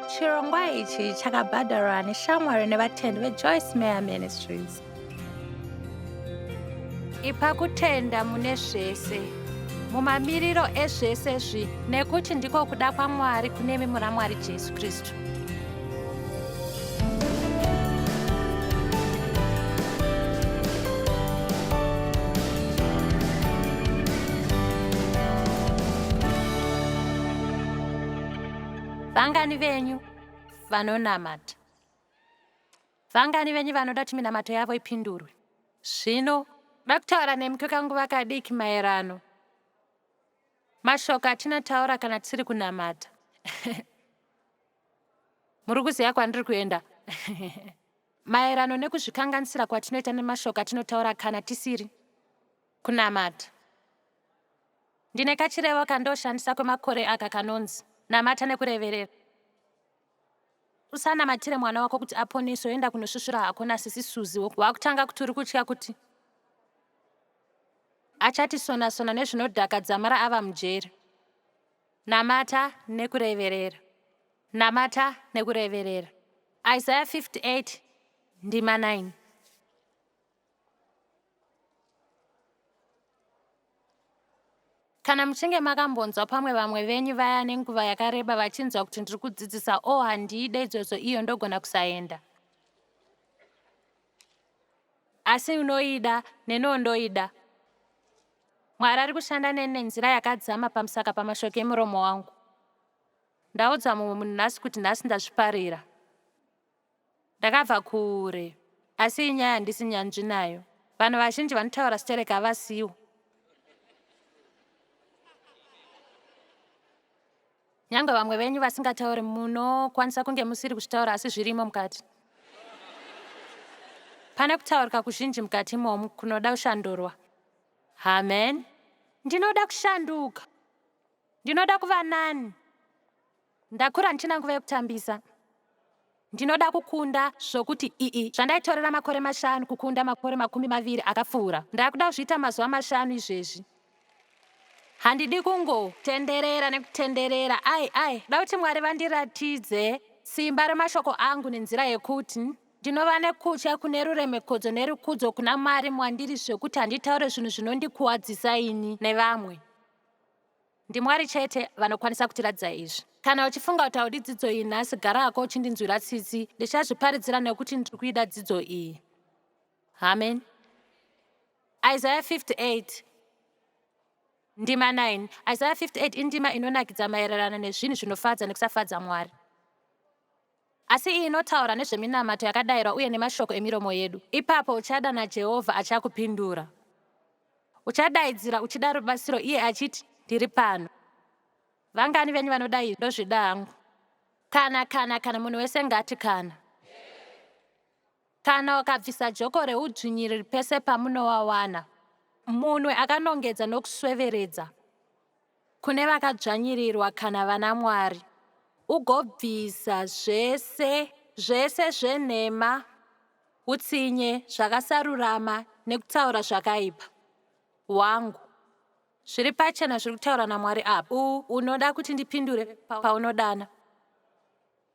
Chirongwa ichi chakabhadharwa neshamwari nevatendi veJoyce Meyer Ministries. Ipa kutenda mune zvese, mumamiriro ezvese zvi, nekuti ndiko kuda kwaMwari kunemi muna Mwari Jesu Kristu. Vangani venyu vanonamata? Vangani venyu vanoda kuti minamato yavo ipindurwe? Zvino, da kutaura nemi kwekanguva kadiki maererano mashoko atinotaura kana tisiri kunamata. Muri kuziva kwandiri kuenda? Maererano nekuzvikanganisira kwatinoita nemashoko atinotaura kana tisiri kunamata. Ndine kachirevo kandoshandisa kwemakore aka kanonzi, Namata nekureverera. Usanamatire mwana wako kuti aponeswe woenda kunosvusvura hako nasisi Suzy wakutanga kuti uri kutya kuti achatisona sona nezvinodhaka dzamara ava mujeri. Namata nekureverera. Namata nekureverera. Isaiah 58 ndima 9. Kana muchinge makambonzwa pamwe vamwe venyu vaya nenguva yakareba vachinzwa kuti ndiri kudzidzisa o oh, handiide idzodzo iyo ndogona kusaenda. Asi unoida neniwo ndoida. Mwari ari kushanda neni nenzira yakadzama pamusaka pamashoko emuromo wangu. Ndaudza mumwe munhu nhasi kuti nhasi ndazviparira. Ndakabva kure asi iyi nyaya handisi nyanzvi nayo. Vanhu vazhinji vanotaura sterek havasiwo. Nyangwe vamwe venyu vasingatauri munokwanisa kunge musiri kuzvitaura asi zvirimo mukati. Pane kutaurika kuzhinji mukati imomu kunoda kushandurwa. Amen. Ndinoda kushanduka. Ndinoda kuva nani. Ndakura ndichina nguva yekutambisa. Ndinoda kukunda zvokuti ii zvandaitorera makore mashanu kukunda makore 20 akapfuura. Ndakuda kuzviita mazuva mashanu izvezvi. Handidi kungo tenderera nekutenderera. Ai, ai, da kuti Mwari vandiratidze simba remashoko angu nenzira yekuti ndinova nekutya kune ruremekodzo nerukudzo kuna Mwari mwandiri zvekuti handitaure zvinhu zvinondikuwadzisa ini nevamwe. NdiMwari chete vanokwanisa kutiratidza izvi. Kana uchifunga kuti haudi dzidzo iyi nhasi, gara hako uchindinzwira tsitsi. Ndichazviparidzira nekuti ndiri kuida dzidzo iyi. Amen. Isaiah 58 ndima 9. Isaiah 58 indima inonakidza maererano nezvinhu zvinofadza nekusafadza Mwari. Asi iyi inotaura nezveminamato yakadairwa uye nemashoko emiromo yedu. Ipapo uchadana Jehovha achakupindura. Uchadaidzira uchida rubatsiro iye achiti, Ndiri pano. Vangani venyu vanoda izvi? Ndozvida hangu. Kana, kana, kana, munhu wese ngati kana. Kana ukabvisa joko reudzvinyiriri pese pamunowawana. Munwe akanongedza nokusweveredza kune vakadzvanyirirwa kana vana Mwari. Ugobvisa zvese, zvese zvenhema, utsinye, zvakasarurama, nekutaura zvakaipa. Wangu. Zviri pachena zviri kutaura naMwari apa. U, unoda kuti ndipindure paunodana.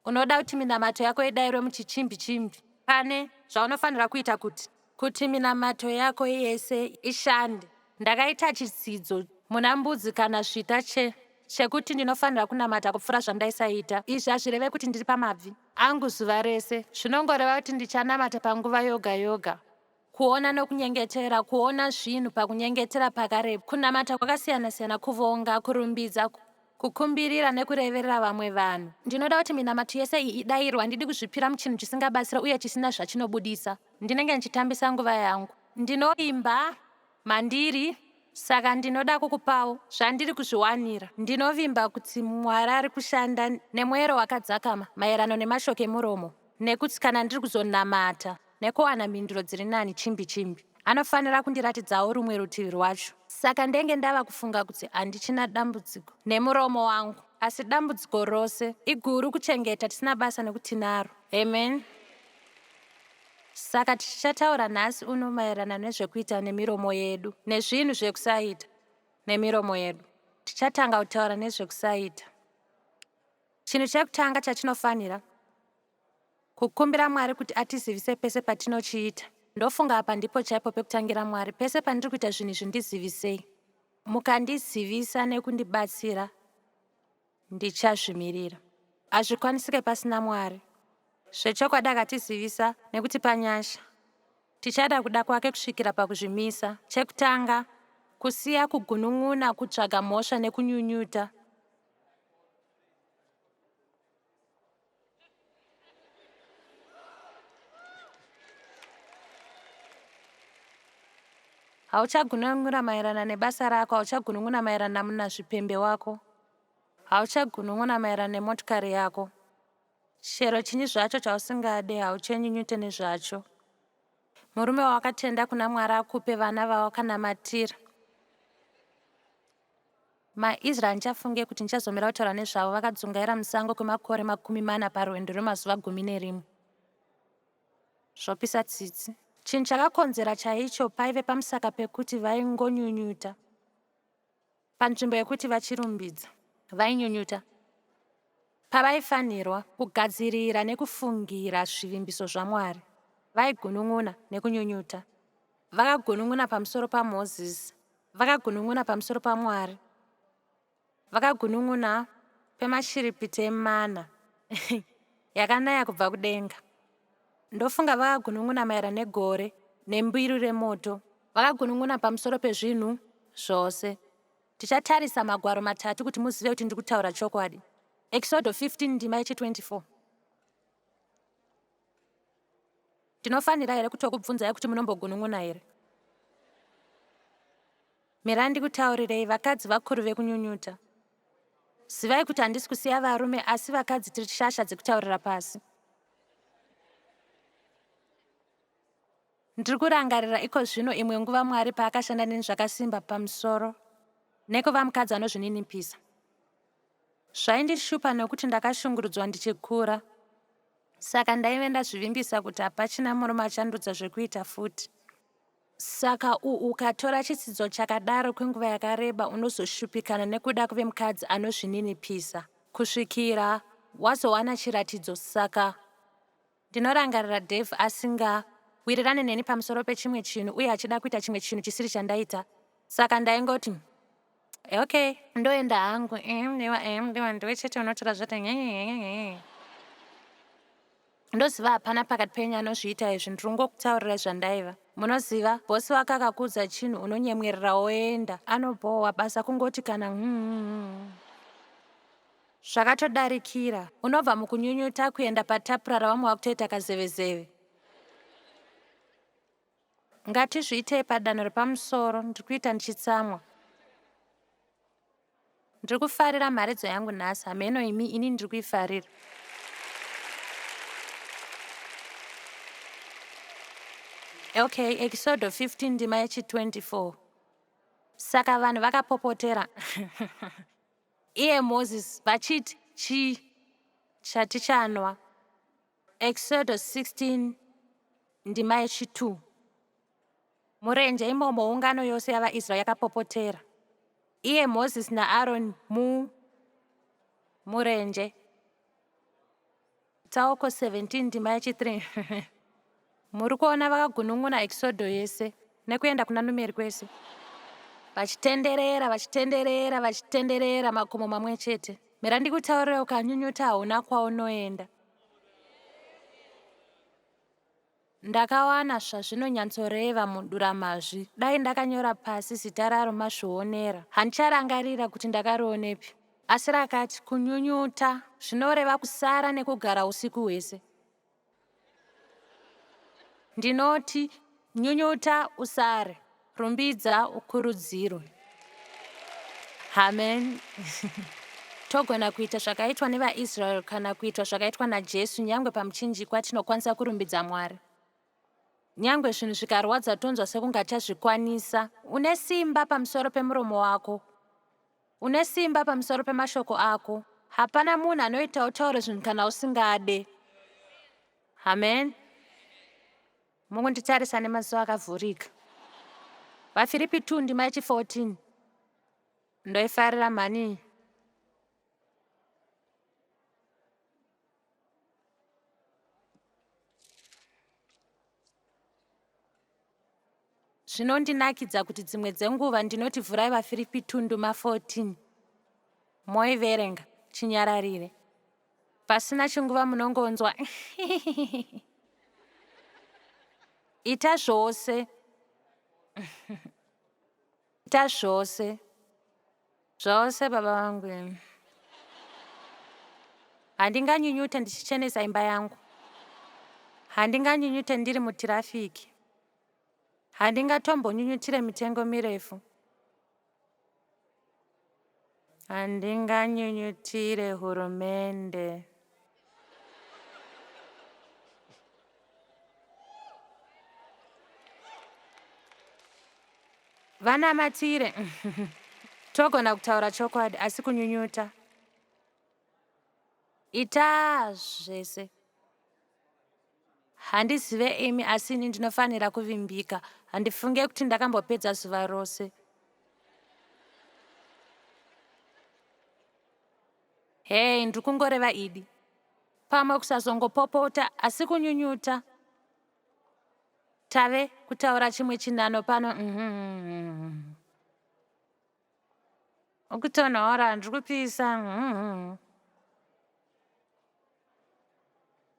Unoda kuti minamato yako idairwe muchichimbi chimbi. Pane zvaunofanira kuita kuti. Kuti minamato yako yese ishande. Ndakaita chitsidzo muna Mbudzi kana Zvita che chekuti ndinofanira kunamata kupfuura zvandaisaita. Izvi hazvireve kuti ndiri pamabvi. Angu zuva rese. Zvinongoreva kuti ndichanamata panguva yoga yoga. Kuona nokunyengetera, kuona zvinhu pakunyengetera pakarepo, kunamata kwakasiyana-siyana, kuvonga, kurumbidza, kukumbirira nekureverera vamwe vanhu. Ndinoda kuti minamato yese iyi idairwe, handidi kuzvipira muchinhu chisingabatsire uye chisina zvachinobudisa. Ndinenge ndichitambisa nguva yangu. Ndinovimba mandiri, saka ndinoda kukupawo zvandiri kuzviwanira. Ndinovimba kuti Mwari ari kushanda nemwero wakadzakama maererano nemashoko emuromo, nekuti kana ndiri kuzonamata, Nekuwana mhinduro dziri nani chimbi chimbi. Anofanira kundiratidzawo rumwe rutivi rwacho. Saka ndenge ndava kufunga kuti handichina dambudziko. Nemuromo wangu. Asi dambudziko rose. Iguru kuchengeta tisina basa nekuti tinaro. Amen. Saka tichataura nhasi uno maererano nezvekuita nemiromo yedu. Nezvinhu zvekusaita nemiromo yedu. Tichatanga kutaura nezvekusaita. Chinhu chekutanga chatinofanira kukumbira Mwari kuti atizivise pese patinochiita. Ndofunga apa ndipo chaipo pekutangira Mwari. Pese pandiri kuita zvinhu izvi ndizivisei. Mukandizivisa nekundibatsira ndichazvimirira. Hazvikwanisike pasina Mwari. Zvechokwadi akatizivisa nekutipa nyasha. Tichada kuda kwake kusvikira pakuzvimisa. Chekutanga, kusiya kugunun'una, kutsvaga mhosva nekunyunyuta. Hauchagunun'una maererano nebasa rako, hauchagunun'una maererano namunazvipembe wako, hauchagunun'una maererano nemotikari yako. Chero chinyi zvacho chausingade hauchenyunyute nezvacho. Murume wawakatenda kuna Mwari akupe vana vawakanamatira. MaIsrael handichafunge kuti ndichazomira kutaura nezvavo vakadzungaira musango kwemakore 40 parwendo rwemazuva 11. Zvopisa tsitsi. Chinhu chakakonzera chaicho paive pamusaka pekuti vaingonyunyuta. Panzvimbo yekuti vachirumbidza, vainyunyuta. Pavaifanirwa kugadzirira nekufungira zvivimbiso zvaMwari, vaigunun'una nekunyunyuta. Vakagunun'una pamusoro paMozisi. Vakagunun'una pamusoro paMwari. Vakagunun'una pemashiripiti emana yakanaya kubva kudenga. Ndofunga vakagunun'una maererano negore nembiru remoto. Vakagunun'una pamusoro pezvinhu zvose. Tichatarisa magwaro matatu kuti muzive kuti ndiri kutaura chokwadi. Ekisodho 15 ndima yechi 24. Ndinofanira here kutokubvunzai kuti munombogunun'una here? Mirai ndikutaurirei, vakadzi vakuru vekunyunyuta. Zivai kuti handisi kusiya varume asi vakadzi tiri shasha dzekutaurira pasi. Ndiri kurangarira iko zvino imwe nguva Mwari paakashanda neni zvakasimba pamusoro nekuva mukadzi anozvininipisa. Zvaindishupa nokuti ndakashungurudzwa ndichikura. Saka ndaive ndazvivimbisa kuti hapachina murume achandudza zvekuita futi. Saka u ukatora chitsidzo chakadaro kwenguva yakareba unozoshupikana nekuda kuve mukadzi anozvininipisa kusvikira wazowana chiratidzo. Saka ndinorangarira Dave asinga wirirane neni pamusoro pechimwe chinhu uye achida kuita chimwe chinhu chisiri chandaita. Saka ndaingoti okay ndoenda hangu ndiwa ndiwa ndiwe chete unotora zvete nyenyenyenyenye. Ndoziva hapana pakati penyu anozviita izvi ndiri kungokutaurirai zvandaiva. Munoziva, boss wako akakuudza chinhu unonyemwerera woenda. Anobhowa basa kungoti kana hmm. Zvakatodarikira. Unobva mukunyunyuta kuenda patapura ravamwe vakutoita kazevezeve. Ngatizviitei padanho repamusoro, ndiri kuita ndichitsamwa. Ndiri kufarira mharidzo yangu nhasi, hameno imi, ini ndiri kuifarira. Okay, Ekisodo 15 ndima yechi 24. Saka vanhu vakapopotera iye Moses vachiti chii chatichanwa. Ekisodo 16 ndima yechi 2. Murenje imomo ungano yose yavaIsraeri yakapopotera iye Mozisi naAroni mu murenje. Tsauko 17 ndima yechi 3. Muri kuona vakagunun'una Ekisodho yese nekuenda kuna Numeri kwese. Vachitenderera, vachitenderera, vachitenderera makomo mamwe chete. Mira ndikutaurire ukanyunyuta hauna kwaunoenda. Ndakawana zvazvinonyatsoreva muduramazwi. Dai ndakanyora pasi zita raro mazvionera. Handicharangarira kuti ndakarionepi. Asi rakati, Kunyunyuta zvinoreva kusara nekugara usiku hwese. Ndinoti, nyunyuta usare, rumbidza ukurudzirwe. Amen. Togona kuita zvakaitwa nevaIsrael kana kuitwa zvakaitwa naJesu nyangwe pamuchinjikwa tinokwanisa kurumbidza Mwari. Nyangwe zvinhu zvikarwadza tonzwa sekunge achazvikwanisa. Une simba pamusoro pemuromo wako. Une simba pamusoro pemashoko ako. Hapana munhu anoita utaure zvinhu kana usingade. Amen. Mungonditarisa nemaziso akavhurika. VaFiripi 2 ndima yechi 14. Ndoifarira mhani. Zvinondinakidza kuti dzimwe dzenguva ndinoti vhurai vaFiripi 2 nduma 14 moiverenga chinyararire. Pasina chinguva munongonzwa Ita zvose. Ita zvose. Zvose baba vangu imi. Handinganyunyute ndichichenesa imba yangu. Handinganyunyute ndiri mutirafiki. Handingatombonyunyutire mitengo mirefu. Handinganyunyutire hurumende. Vanamatire. Togona kutaura chokwadi asi kunyunyuta. Ita zvese. Handizive imi asi ini ndinofanira kuvimbika. Handifunge kuti ndakambopedza zuva rose. Hey, ndiri kungoreva idi. Pamwe kusazongopopota asi kunyunyuta. Tave kutaura chimwe chinhano pano. Mm-hmm. Ukutonhora, ndiri kupisa. Mm-hmm.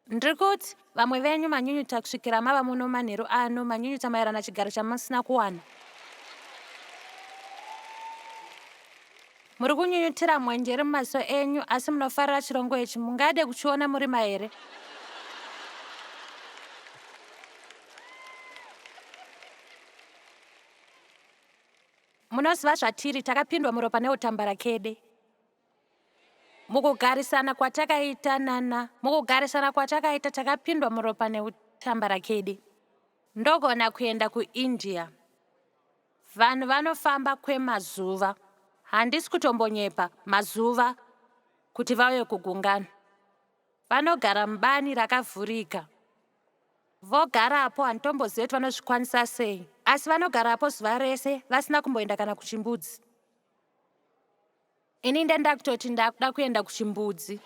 Ndiri kuti vamwe venyu manyunyuta kusvikira mava muno manheru ano, manyunyuta maererano chigaro chamusina kuwana. Muri kunyunyutira mwenje iri mumaziso enyu asi munofarira chirongo ichi, mungade kuchiona murima here? Munoziva zvatiri, takapindwa muropa neutambarakede. Mukugarisana kwatakaita nana, mukugarisana kwatakaita takapindwa muropa neutambarakede. Ndogona kuenda kuIndia. Vanhu vanofamba kwemazuva, handisi kutombonyepa, mazuva, kuti vauye kugungano. Vanogara mubani rakavhurika. Vogarapo, handitombozive kuti vanozvikwanisa sei, asi vanogarapo zuva rese vasina kumboenda kana kuchimbudzi. Ini ndandakutoti ndakuda kuenda kuchimbudzi.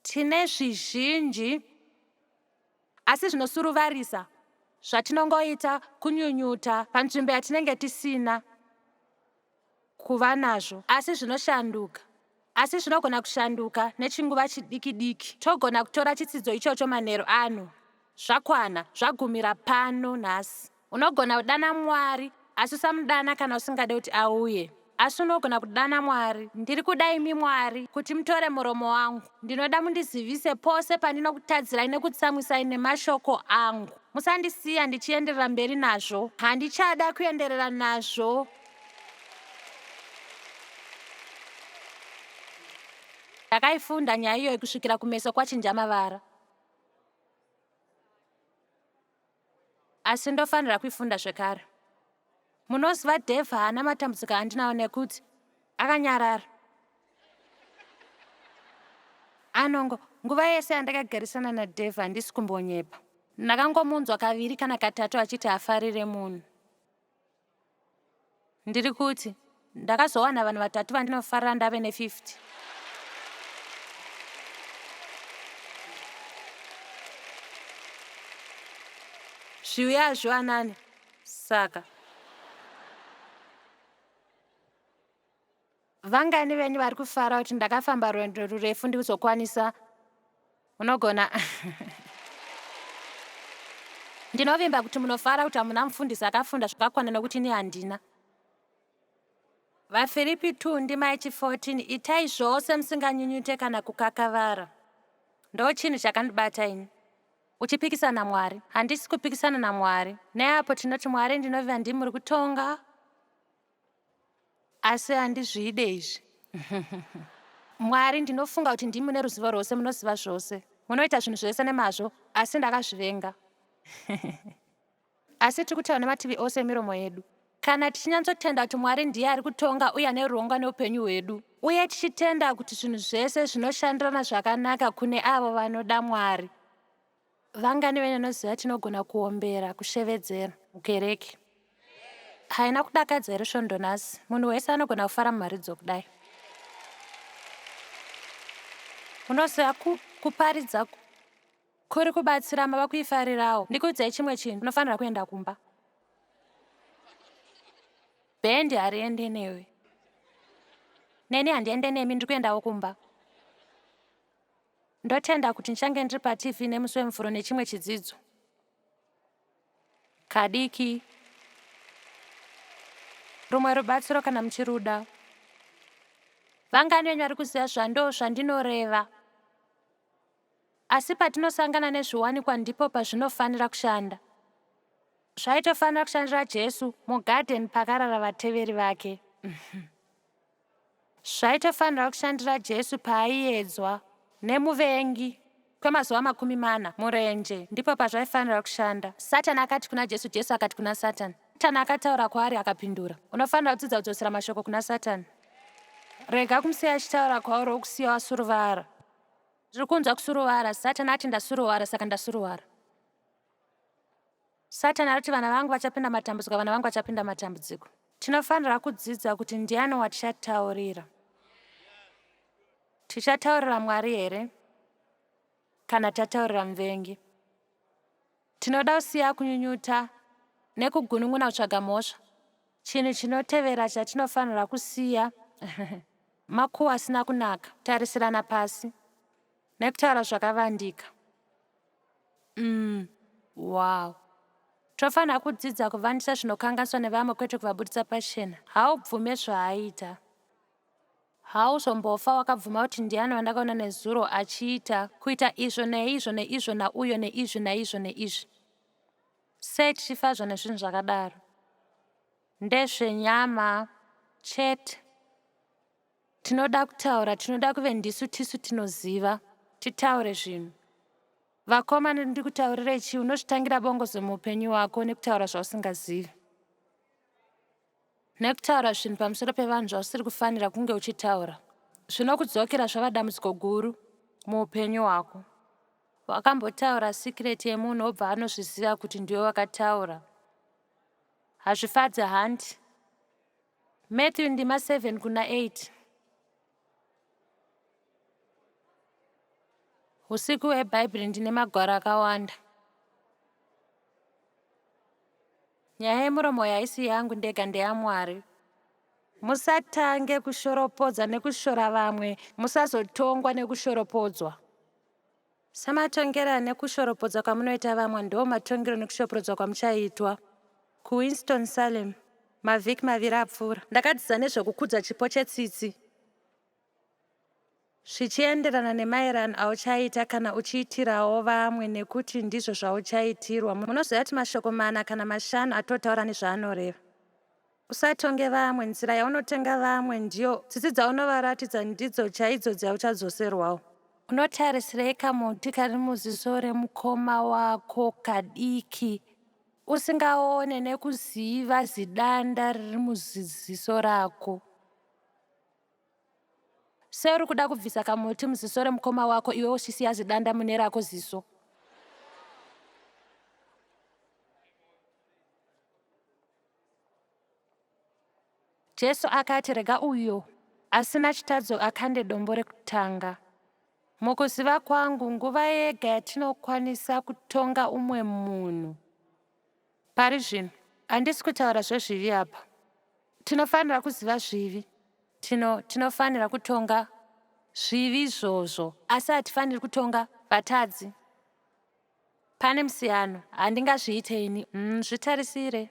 Tine zvizhinji asi zvinosuruvarisa zvatinongoita kunyunyuta panzvimbo yatinenge tisina kuva nazvo asi zvinoshanduka. Asi zvinogona kushanduka nechinguva chidiki-diki. Togona kutora chitsidzo ichocho manheru ano. Zvakwana, zvagumira pano nhasi. Unogona kudana Mwari, asi usamudana kana usingade kuti auye. Asi unogona kudana Mwari. Ndiri kuda imi Mwari, kuti mutore muromo wangu. Ndinoda mundizivise pose pandinokutadzirai nekutsamwisai nemashoko angu. Musandisiya ndichienderera mberi nazvo. Handichada kuenderera nazvo. Ndakaifunda nyaya iyoyi kusvikira kumeso kwachinja mavara. Asi ndofanira kuifunda zvekare. Munoziva Dave haana matambudziko andinawo nekuti akanyarara. Anongo nguva yese yandakagarisana naDave handisi kumbonyepa. Ndakangomunzwa kaviri kana katatu achiti hafarire munhu. Ndiri kuti ndakazowana vanhu vatatu vandinofarira ndave ne 50. Zviuya hazviwanani saka. Vangani venyu vari kufara kuti ndakafamba rwendo rurefu ndikuzokwanisa Unogona Ndinovimba kuti munofara kuti hamuna mufundisi akafunda zvakakwana nokuti ini handina. VaFiripi 2 ndima yechi 14 Itai zvose musinganyunyute kana kukakavara. Ndochinhu chakandibata ini. Uchipikisana naMwari. Handisi kupikisana naMwari. Neapo tinoti Mwari ndinovimba ndimi muri kutonga. Asi handizvide izvi. Mwari, ndinofunga kuti ndimi mune ruzivo rwose, munoziva zvose. Munoita zvinhu zvese nemazvo, asi ndakazvivenga. Asi tiri kutaura nemativi ose emiromo yedu. Kana tichinyatsotenda kuti Mwari ndiye ari kutonga uye ane rurongwa neupenyu hwedu, uye tichitenda kuti zvinhu zvese zvinoshandirana zvakanaka kune avo vanoda Mwari, Vangani venyu vanoziva tinogona kuombera, kushevedzera, mukereke? Haina kudakadza here svondo nhasi? Munhu wese anogona kufara mumharidzo kudai. Munoziva ku, Kuparidza kuri kubatsira mava kuifarirawo. Ndikuudzai chimwe chinhu, unofanira kuenda kumba. Bhendi hariende newe. Neni handiende nemi, ndiri kuendawo kumba. Ndotenda kuti ndichange ndiri paTV nemusi weMuvhuro nechimwe chidzidzo. Kadiki. Rumwe rubatsiro kana muchiruda. Vangani venyu vari kuziva zvando zvandinoreva? Asi patinosangana nezviwanikwa ndipo pazvinofanira kushanda. Zvaitofanira kushandira Jesu mugadheni pakarara vateveri vake. Zvaitofanira kushandira Jesu paaiedzwa nemuvengi kwemazuva 40 murenje, ndipo pazvaifanira kushanda. Satani akati kuna Jesu, Jesu akati kuna Satani. Satani akataura kwaari akapindura. Unofanira kudzidza kudzosera mashoko kuna Satani. Rega kumusiya achitaura kwauri okusiya wasuruvara. Ndiri kunzwa kusuruvara. Satani ati ndasuruwara saka ndasuruwara. Satani ari kuti vana vangu vachapinda matambudziko, vana vangu vachapinda matambudziko. Tinofanira kudzidza kuti ndiani watichataurira. Tichataurira Mwari here kana tataurira muvengi? Tinoda kusiya kunyunyuta nekugunun'una kutsvaga mhosva. Chinhu chinotevera chatinofanira kusiya makuhwa asina kunaka, kutarisirana pasi nekutaura zvakavandika. Umm wow. Tofanira kudzidza kuvandisa zvinokanganiswa nevamwe kwete kuvabuditsa pachena. Haubvume zvaaita. Hauzombofa wakabvuma kuti ndiani wandakaona nezuro achiita kuita izvo neizvo neizvo nauyo neizvi naizvo neizvi. Sei tichifadzwa nezvinhu zvakadaro? Ndezvenyama chete. Tinoda kutaura, tinoda kuve ndisu tisu tinoziva. Titaure zvinhu. Vakomana ndikutaurirei chii unozvitangira bongozo muupenyu hwako nekutaura zvausingazivi. Nekutaura zvinhu pamusoro pevanhu zvausiri kufanira kunge uchitaura. Zvinokudzokera zvava dambudziko guru muupenyu hwako. Wakambotaura secret yemunhu obva anozviziva kuti ndiwe wakataura. Hazvifadzi hanti? Matthew ndima 7 kuna 8. Husiku hweBhaibheri ndine magwaro akawanda. Nyaya yemuromo haisi yangu ndega ndeyaMwari. Musatange kushoropodza nekushora vamwe, musazotongwa nekushoropodzwa. Samatongero nekushoropodzwa kwamunoita vamwe ndiwo matongero nekushoporodzwa kwamuchaitwa. KuWinston-Salem, mavhiki maviri apfuura, ndakadzidza nezvekukudza chipo chetsitsi zvichienderana nemaererano auchaita kana uchiitirawo vamwe nekuti ndizvo zvauchaitirwa. Munoziva kuti mashoko mana kana mashanu atotaura nezvaanoreva. Usatonge vamwe. Nzira yaunotenga vamwe ndiyo tsitsi dzaunovaratidza ndidzo chaidzo dzauchadzoserwawo. Unotarisirei kamuti kari muziso remukoma wako kadiki usingaone nekuziva zidanda riri muziso rako? Sei uri kuda kubvisa kamuti muziso remukoma wako iwe uchisiya zidanda mune rako ziso? Jesu akati, Rega uyo asina chitadzo akande dombo rekutanga. Mukuziva kwangu, nguva yega yatinokwanisa kutonga umwe munhu pari zvino, handisi kutaura zvezvivi apa. Tinofanira kuziva zvivi. Tino, tinofanira kutonga zvivi izvozvo, asi hatifaniri kutonga vatadzi. Pane musiyano. Handingazviite ini. Umm zvitarisire.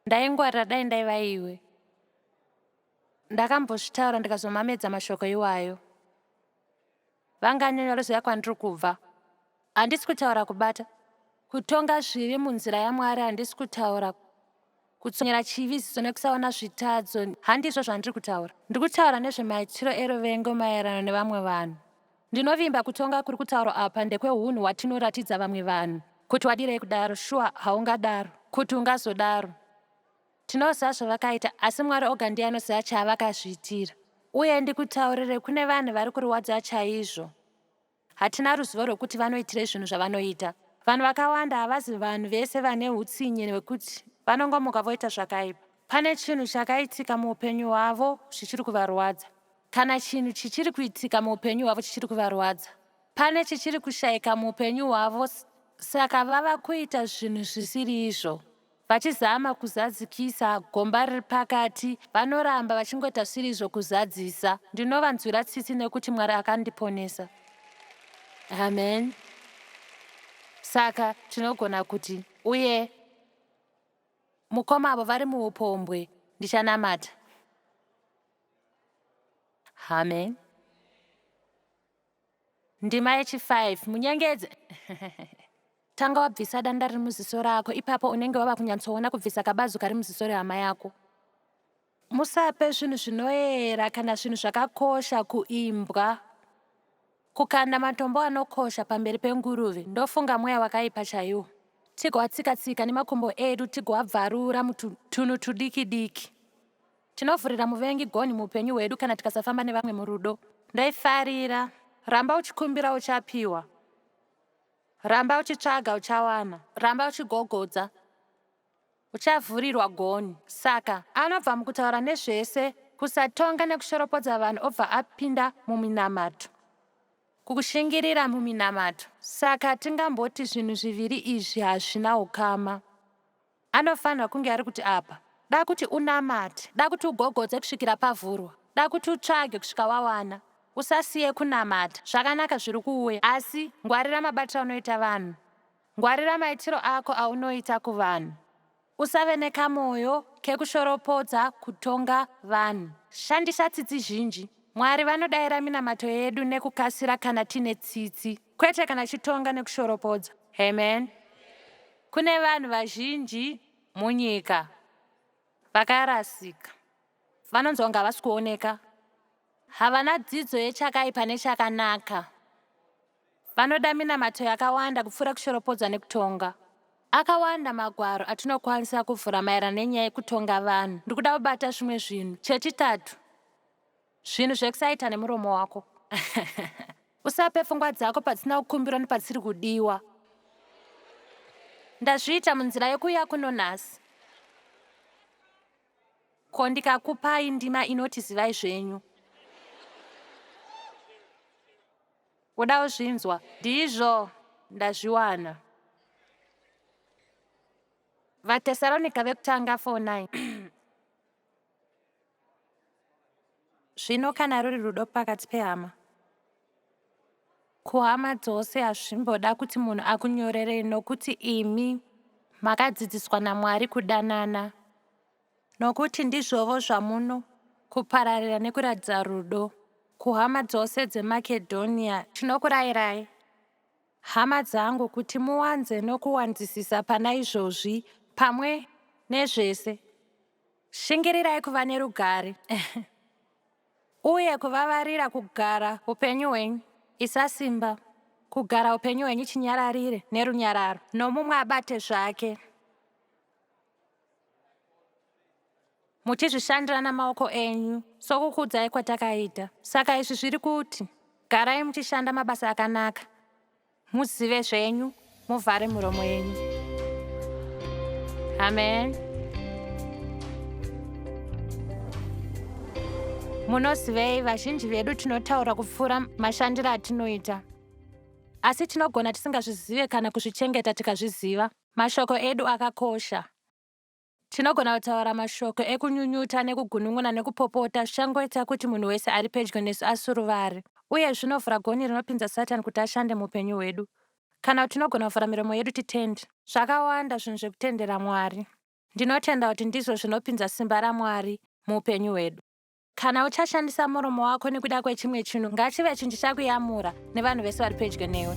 Ndaingwarira dai ndaiva iwe. Ndakambozvitaura ndikazomamedza mashoko iwayo. Vangani vanoziva kwandiri kubva? Handisi kutaura kubata. Kutonga zvivi munzira yaMwari handisi kutaura Kutsonyera chivi ziso nekusaona zvitadzo handizvo zvandiri kutaura. Ndiri kutaura nezvemaitiro eruvengo maererano nevamwe vanhu. Ndinovimba kutonga kuri kutaurwa apa ndekwehunhu hwatinoratidza vamwe vanhu. Kuti wadirei kudaro? Shuwa haungadaro. Kuti ungazodaro. Tinoziva zvavakaita asi Mwari oga ndiye anoziva chaavakazviitira. Uye ndikutaurire kune vanhu vari kurwadza chaizvo. Hatina ruzivo rwekuti vanoitirei zvinhu zvavanoita. Vanhu vakawanda havazi vanhu vese vane hutsinye hwekuti vanongomuka voita zvakaipa. Pane chinhu chakaitika muupenyu hwavo chichiri kuvarwadza. Kana chinhu chichiri kuitika muupenyu hwavo chichiri kuvarwadza. Pane chichiri kushaika muupenyu hwavo saka vava kuita zvinhu zvisiri izvo. Vachizama kuzadzikisa gomba riri pakati, vanoramba vachingoita zvisiri izvo kuzadzisa. Ndinovanzwira tsitsi nekuti Mwari akandiponesa. Amen. Saka tinogona kuti, uye mukoma avo vari muupombwe, ndichanamata. Amen. Ndima yechi5 munyengedze tanga wabvisa danda riri muziso rako ipapo unenge wava kunyatsoona kubvisa kabazu kari muziso rehama yako. Musape zvinhu zvinoyera kana zvinhu zvakakosha kuimbwa. Kukanda matombo anokosha pamberi penguruve ndofunga mweya wakaipa chaiwo. Tigoatsika-tsika nemakumbo edu tigoabvarura mutunhu tudiki-diki. Tinovhurira muvengi gonhi muupenyu hwedu kana tikasafamba nevamwe murudo. Ndoifarira. Ramba uchikumbira uchapiwa. Ramba uchitsvaga uchawana. Ramba uchigogodza. Uchavhurirwa gonhi. Saka, anobva mukutaura nezvese, kusatonga nekushoropodza vanhu obva apinda muminamato. Kukushingirira muminamato. Saka tingamboti zvinhu zviviri izvi hazvina ukama. Anofanirwa kunge ari kuti apa. Da kuti unamate. Da kuti ugogodze kusvikira pavhurwa. Da kuti utsvage kusvika wawana. Usasiye kunamata. Zvakanaka zviri kuuya. Asi, ngwarira mabatiro aunoita vanhu. Ngwarira maitiro ako aunoita kuvanhu. Usave nekamoyo kekushoropodza kutonga vanhu. Shandisa tsitsi zhinji. Mwari vanodaira minamato yedu nekukasira kana tine tsitsi, kwete kana tichitonga nekushoropodza. Amen. Kune vanhu vazhinji munyika vakarasika. Vanonzwa kunge havasi kuoneka. Havana dzidzo yechakaipa nechakanaka. Vanoda minamato yakawanda kupfuura kushoropodza nekutonga. Akawanda magwaro atinokwanisa kuvhura maererano nenyaya yekutonga vanhu. Ndiri kuda kubata zvimwe zvinhu. Chechitatu, zvinhu zvekusaita nemuromo wako. Usape pfungwa dzako padzisina kukumbirwa nepadzisiri kudiwa. Ndazviita munzira yekuuya kuno nhasi. Ko ndikakupai ndima inoti zivai zvenyu? Uda kuzvinzwa? Ndizvo, ndazviwana. VaTesaronika vekutanga 4:9. Zvino kana ruri rudo pakati pehama, kuhama dzose hazvimboda kuti munhu akunyorerei nokuti imi makadzidziswa naMwari kudanana. Nokuti ndizvovo zvamuno kupararira nekuratidza rudo kuhama dzose dzeMakedhonia. Tinokurayirai, hama dzangu, kuti muwanze nokuwanzisisa pana izvozvi pamwe nezvese. Shingirirai kuva nerugare uye kuvavarira kugara upenyu hwenyu. Isa simba kugara upenyu hwenyu chinyararire nerunyararo, nomumwe abate zvake. Muchizvishandira namaoko enyu, sokukuudzai kwatakaita. Saka izvi zviri kuti, garai muchishanda mabasa akanaka, Muzive zvenyu, muvhare muromo yenyu. Amen. Munozivei, vazhinji vedu tinotaura kupfuura mashandiro atinoita. Asi tinogona tisingazvizive kana kuzvichengeta tikazviziva. Mashoko edu akakosha. Tinogona kutaura mashoko ekunyunyuta nekugunun'una nekupopota zvichangoita kuti munhu wese ari pedyo nesu asuruvare. Uye zvinovhura gonhi rinopinza Satani kuti ashande muupenyu hwedu. Kana kuti tinogona kuvhura miromo yedu titende. Zvakawanda zvinhu zvekutendera Mwari. Ndinotenda kuti ndizvo zvinopinza simba raMwari muupenyu hwedu. Kana uchashandisa muromo wako nekuda kwechimwe chinhu, ngachive chinhu chichakuyamura nevanhu vese vari pedyo newe.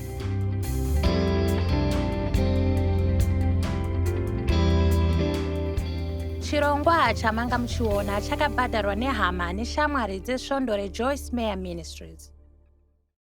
Chirongwa chamanga muchiona chakabhadharwa nehama neshamwari dzesvondo reJoyce Meyer Ministries.